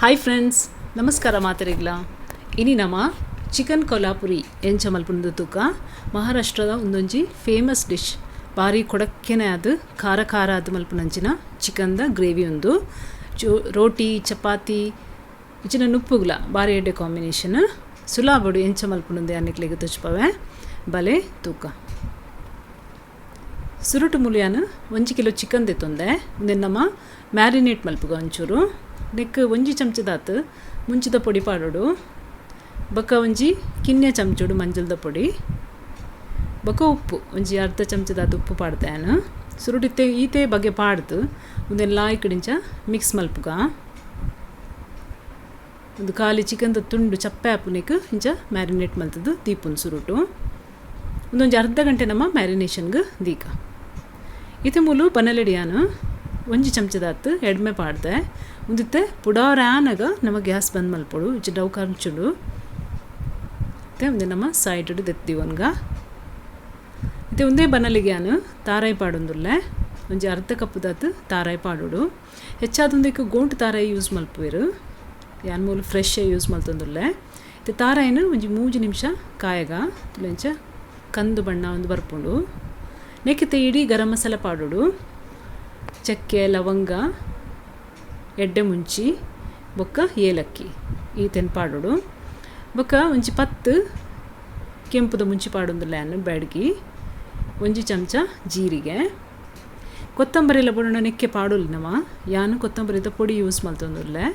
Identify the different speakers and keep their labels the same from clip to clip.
Speaker 1: Hi friends, ನಮಸ್ಕಾರ ಮಾತರಿಗ್ಲ. ಇನಿ ನಮ ಚಿಕನ್ ಕೊಲ್ಹಾಪುರಿ ಎಂಚ ಮಲ್ಪುಂದು ತೂಕ. ಮಹಾರಾಷ್ಟ್ರದ ಒಂದೊಂಜಿ ಫೇಮಸ್ ಡಿಶ್. ಬಾರಿ ಕೊಡಕ್ಕೆನೆ ಅದು ಖಾರ ಖಾರ ಅದು ಮಲ್ಪುನಂಚಿನ ಚಿಕನ್ದ ಗ್ರೇವಿ ಉಂದು. ರೋಟಿ ಚಪಾತಿ ಇಚಿನ ನುಪ್ಪುಗ್ಲ ಬಾರಿ ಎಡ್ಡೆ ಕಾಂಬಿನೇಷನ್. ಸುಲಾಬಡು ಎಂಚ ಮಲ್ಪುಂದು ಅನ್ನಿಕ್ಲೆಗ್ ತೋಜ್ಪವೆ ಬಲೆ ತೂಕ. ಸುರುಟು ಮುಲಿಯಾನ 1 ಕಿಲೋ ಚಿಕನ್ ದೆತ್ತೊಂದೆ. ಉಂದೆನ್ ನಮ ಮ್ಯಾರಿನೇಟ್ ಮಲ್ಪುಗ ಒಂಚೂರು. ನೆಕ್ 1 ಚಮಚದಾತ್ ಮುಂಚಿದ ಪೊಡಿ ಪಾಡೋಡು, ಬೊಕ್ಕ ಒಂಜಿ ಕಿನ್ಯ ಚಮಚೋಡು ಮಂಜಲ್ದ ಪೊಡಿ, ಬೊಕ್ಕ ಉಪ್ಪು ಒಂಜಿ ಅರ್ಧ ಚಮಚದಾತ್ ಉಪ್ಪು ಪಾಡ್ದೆ. ಸುರುಟಿತ್ತೆ ಈತೆ ಬಗೆ ಪಾಡ್ದು ಉಂದೆನ್ ಲಾಯ್ಕಡಿಂಚ ಮಿಕ್ಸ್ ಮಲ್ಪುಗ. ಒಂದು ಖಾಲಿ ಚಿಕನ್ದ ತುಂಡು ಚಪ್ಪೆ ಆಪುನೆಕ್ ಇಂಚ ಮ್ಯಾರಿನೇಟ್ ಮಲ್ತದ್ದು ದೀಪುನ್ ಸುರುಟು. ಒಂದೊಂಜಿ ಅರ್ಧ ಗಂಟೆ ನಮ್ಮ ಮ್ಯಾರಿನೇಷನ್ಗೆ ದೀಕ. ಇತ್ತೆ ಮೂಲು ಬನಲೆಡಿಯಾನ 1 ಚಮಚದಾತ್ ಎಡ್ಮೆ ಪಾಡ್ದೆ. ಉಂದಿತ್ತೆ ಪುಡಾರ ಆನಗ ನಮ್ಮ ಗ್ಯಾಸ್ ಬಂದ್ ಮಲ್ಪೊಡು, ಇಚ್ಚ ಡವ್ ಕಂಚುಡು. ಇತ್ತೆ ಒಂದೆ ನಮ್ಮ ಸೈಡ್ ದೆತ್ತಿ ಒನ್ಗ. ಇತ್ತೆ ಒಂದೇ ಬನಲಿಗೆ ಆನು ತಾರಾಯಿ ಪಾಡೊಂದುಲ್ಲೆ. ಒಂಜಿ ಅರ್ಧ ಕಪ್ಪುದಾತ್ ತಾರಾಯಿ ಪಾಡೋಡು. ಹೆಚ್ಚಾದೊಂದಿಕ್ ಗೋಂಟು ತಾರಾಯಿ ಯೂಸ್ ಮಲ್ಪುವೆರು, ಯಾನ್ ಮೂಲು ಫ್ರೆಶ್ ಯೂಸ್ ಮಲ್ತೊಂದುಲ್ಲೆ. ಇತ್ತೆ ತಾರಾಯಿನ ಒಂಜಿ 3 ನಿಮಿಷ ಕಾಯಗ ತುಲೆಂಚ ಕಂದು ಬಣ್ಣ ಒಂದು ಬರ್ಪುಂಡು. ನೆಕ್ಕಿತ್ತೆ ಇಡೀ ಗರಂ ಮಸಾಲೆ ಪಾಡೋಡು. ಚಕ್ಕೆ, ಲವಂಗ, ಎಡ್ಡೆ ಮುಂಚಿ, ಬೊಕ್ಕ ಏಲಕ್ಕಿ ಈತೆನ್ ಪಾಡೋಡು. ಬೊಕ್ಕ ಒಂಜಿ 10 ಕೆಂಪುದ ಮುಂಚಿ ಪಾಡೊಂದುಲ್ಲೆ ಬ್ಯಾಡ್ಗಿ. 1 ಚಮಚ ಜೀರಿಗೆ. ಕೊತ್ತಂಬರಿ ಎಲ್ಲ ಬೊಡೋಣ ನೆಕ್ಕೆ ಪಾಡೋಲಿ ನಮ. ಯಾನು ಕೊತ್ತಂಬರಿದ ಪೊಡಿ ಯೂಸ್ ಮಲ್ತೊಂದುಲ್ಲೆ.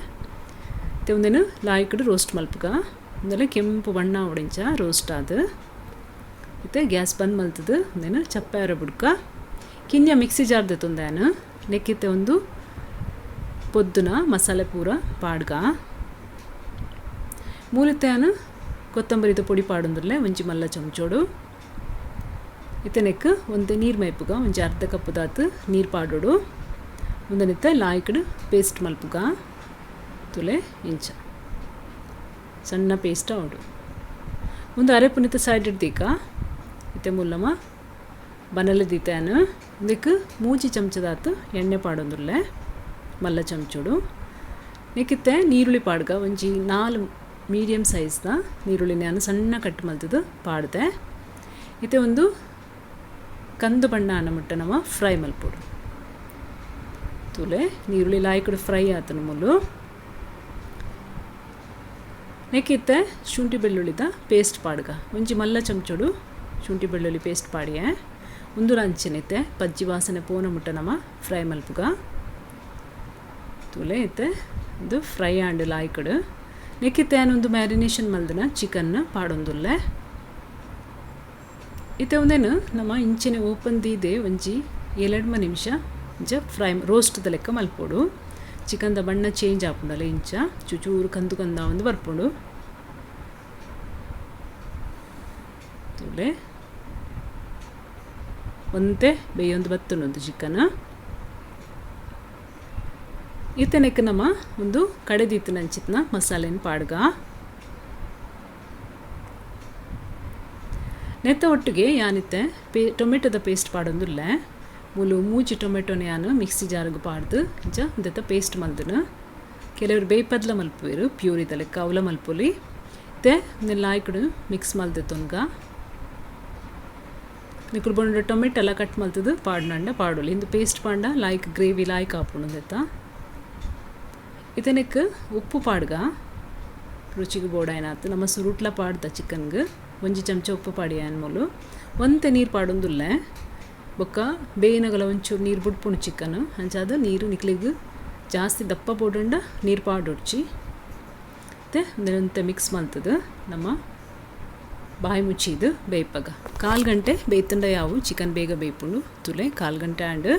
Speaker 1: ಇತ್ತೆ ಒಂದೇನು ಲಾಯ್ಕಡು ರೋಸ್ಟ್ ಮಲ್ಪುಗ. ಒಂದೆಲ್ಲ ಕೆಂಪು ಬಣ್ಣ ಒಡಿಂಚ ರೋಸ್ಟ್ ಆದು. ಇತ್ತೆ ಗ್ಯಾಸ್ ಬಂದ್ ಮಲ್ತದು ಒಂದೇನು ಚಪ್ಪೆ ಬುಡ್ಕ. ಕಿನ್ಯ ಮಿಕ್ಸಿ ಜಾರ್ ದೆತ್ತೊಂದೇನು. ನೆಕ್ಕಿತ್ತೆ ಒಂದು ಪೊದ್ದುನ ಮಸಾಲೆ ಪೂರ ಪಾಡ್ಗ. ಮೂಲಿತ್ತೆನು ಕೊತ್ತಂಬರಿದ ಪೊಡಿ ಪಾಡೊಂದುಲ್ಲೆ ಒಂಜಿ ಮಲ್ಲ ಚಮಚೋಡು. ಇತ್ತೆ ನೆಕ್ ಒಂತೆ ನೀರು ಮೈಪುಗ. ಒಂಜಿ ಅರ್ಧ ಕಪ್ಪುದಾತ್ ನೀರು ಪಾಡೋಡು. ಒಂದನಿತ್ತೆ ಲಾಯ್ಕಡು ಪೇಸ್ಟ್ ಮಲ್ಪುಗ. ತುಲೆ ಇಂಚ ಸಣ್ಣ ಪೇಸ್ಟ್ ಆವಡು. ಒಂದು ಅರೆ ಪುನಿತ ಸೈಡ್ ದೀಕ. ಇತ್ತೆ ಮುಲ್ಲಮ ಬನಲೆ ದೀತಾನು. ಇದಕ್ಕೆ 3 ಚಮಚದಾತ್ ಎಣ್ಣೆ ಪಾಡೊಂದುಲ್ಲೆ ಮಲ್ಲ ಚಮಚೋಡು. ನೆಕ್ಕಿತ್ತೆ ನೀರುಳ್ಳಿ ಪಾಡ್ಗ. ಒಂಜಿ 4 ಮೀಡಿಯಮ್ ಸೈಜ್ದ ನೀರುಳ್ಳಿ ನಾನು ಸಣ್ಣ ಕಟ್ ಮಲ್ತದ್ದು ಪಾಡ್ದೆ. ಇತ್ತೆ ಒಂದು ಕಂದು ಬಣ್ಣ ಅನ್ನ ಮುಟ್ಟ ನಮ್ಮ ಫ್ರೈ ಮಲ್ಪೊಡು. ತುಲೆ ನೀರುಳ್ಳಿ ಲಾಯ್ಕಡು ಫ್ರೈ ಆತನ ಮುಲ್ಲು. ನೆಕ್ಕಿತ್ತೆ ಶುಂಠಿ ಬೆಳ್ಳುಳ್ಳಿದ ಪೇಸ್ಟ್ ಪಾಡ್ಗ. ಒಂಜಿ ಮಲ್ಲ ಚಮಚೋಡು ಶುಂಠಿ ಬೆಳ್ಳುಳ್ಳಿ ಪೇಸ್ಟ್ ಪಾಡಿಯೆ. ಒಂದು ಅಂಚೆನಿತ್ತೆ ಪಜ್ಜಿ ವಾಸನೆ ಪೋನ ಮುಟ್ಟ ನಮ್ಮ ಫ್ರೈ ಮಲ್ಪುಗ. ತುಲೆ ಇತ್ತೆ ಇದು ಫ್ರೈ ಆಂಡ್ ಲಾಯ್ಕಡು. ನೆಕ್ಕಿತ್ತೆ ಒಂದು ಮ್ಯಾರಿನೇಷನ್ ಮಲ್ದನ ಚಿಕನ್ ಪಾಡೊಂದುಲ್ಲೆ. ಇತ್ತೆ ಒಂದೇನು ನಮ್ಮ ಇಂಚಿನ ಓಪನ್ ದೀದೆ ಒಂಜಿ 7 ನಿಮಿಷ ಇಂಚ ಫ್ರೈ ರೋಸ್ಟ್ದ ಲೆಕ್ಕ ಮಲ್ಪೊಡು. ಚಿಕನ್ದ ಬಣ್ಣ ಚೇಂಜ್ ಆಪುಂಡಲ್ಲ ಇಂಚ ಚುಚೂರು ಕಂದು ಕಂದ ಒಂದು ಬರ್ಪುಂಡು. ತುಲೆ ಒಂತೆ ಬೇಯೊಂದು ಬತ್ತುಂಡು ಚಿಕನ್. ಇತ್ತನೆಕ್ ನಮ್ಮ ಒಂದು ಕಡೆದೀತು ನಂಚಿತ್ನ ಮಸಾಲೆನ ಪಾಡ್ಗ. ನೆತ್ತ ಒಟ್ಟಿಗೆ ಯಾನಿತ್ತೆ ಟೊಮೆಟೊದ ಪೇಸ್ಟ್ ಪಾಡೊಂದುಲ್ಲೆ. ಮೂಲು 3 ಟೊಮೆಟೊನ ಯಾನು ಮಿಕ್ಸಿ ಜಾರ್ಗ್ ಪಾಡ್ದು ಇಂಚ ಒಂದೆತ್ತ ಪೇಸ್ಟ್ ಮಲ್ದನು. ಕೆಲವರು ಬೇಯ್ಪದ್ಲ ಮಲ್ಪುವೆರು, ಪ್ಯೂರಿದ ಲೆಕ್ಕ ಅವಲ ಮಲ್ಪೊಲಿ. ಇತ್ತೆ ಒಂದೆಲ್ಲ ಲಾಯ್ಕಡು ಮಿಕ್ಸ್ ಮಲ್ದೆತ್ತೊನ್ಗ. ನಿಕುಲು ಬೊಂಡ ಟೊಮೆಟೊ ಎಲ್ಲ ಕಟ್ ಮಲ್ತದು ಪಾಡ್ನಂಡ ಪಾಡೊಲಿ. ಇಂದು ಪೇಸ್ಟ್ ಪಾಂಡ ಲಾಯ್ಕ್ ಗ್ರೇವಿ ಲಾಯ್ಕ್ ಆಪುಂಡು ಒಂದೆತ್ತ. ಇತನೆಕ್ ಉಪ್ಪು ಪಾಡ್ಗ ರುಚಿಗೆ ಬೋಡಾಯನಾತು. ನಮ್ಮ ಸುರುಟ್ಲ ಪಾಡ್ದ ಚಿಕನ್ಗೆ 1 ಚಮಚ ಉಪ್ಪು ಪಾಡಿ ಮೂಲು. ಒಂತೆ ನೀರು ಪಾಡೊಂದುಲ್ಲೆ. ಬೊಕ್ಕ ಬೇಯಿನಗಲ ಒಂಚೂರು ನೀರು ಬುಡ್ಪುಂಡು ಚಿಕನ್. ಅಂಚಾದ ನೀರು ನಿಕ್ಲಿಗ್ ಜಾಸ್ತಿ ದಪ್ಪ ಬೋಡಂಡ ನೀರು ಪಾಡೊಡ್ಚಿ. ಮತ್ತು ಒಂತೆ ಮಿಕ್ಸ್ ಮಲ್ತದು ನಮ್ಮ ಬಾಯಿ ಮುಚ್ಚಿದು ಬೇಯ್ಪಗ. 1/4 ಗಂಟೆ ಬೇಯ್ತಂಡ ಯಾವು ಚಿಕನ್ ಬೇಗ ಬೇಯ್ಪುಂಡು. ತುಲೆ 1/4 ಗಂಟೆ ಆಂಡ್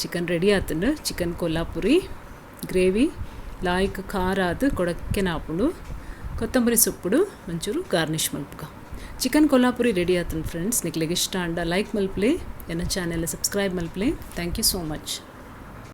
Speaker 1: ಚಿಕನ್ ರೆಡಿ ಆತಂಡು. ಚಿಕನ್ ಕೊಲ್ಹಾಪುರಿ ಗ್ರೇವಿ ಲಾಯ್ಕ್ ಖಾರ ಅದು ಕೊಡಕ್ಕೆ ನಾಪುಂಡು. ಕೊತ್ತಂಬರಿ ಸೊಪ್ಪುಡು ಒಂಚೂರು ಗಾರ್ನಿಷ್ ಮಲ್ಪುಗ. ಚಿಕನ್ ಕೊಲ್ಹಾಪುರಿ ರೆಡಿ ಆತಂಡು ಫ್ರೆಂಡ್ಸ್. ನಿಕ್ಲೆಗ್ ಇಷ್ಟ ಆಂಡ ಲೈಕ್ ಮಲ್ಪಲೆ, ಎನ್ನ ಚಾನೆಲ್ ಸಬ್ಸ್ಕ್ರೈಬ್ ಮಲ್ಪಲೆ. Thank you so much.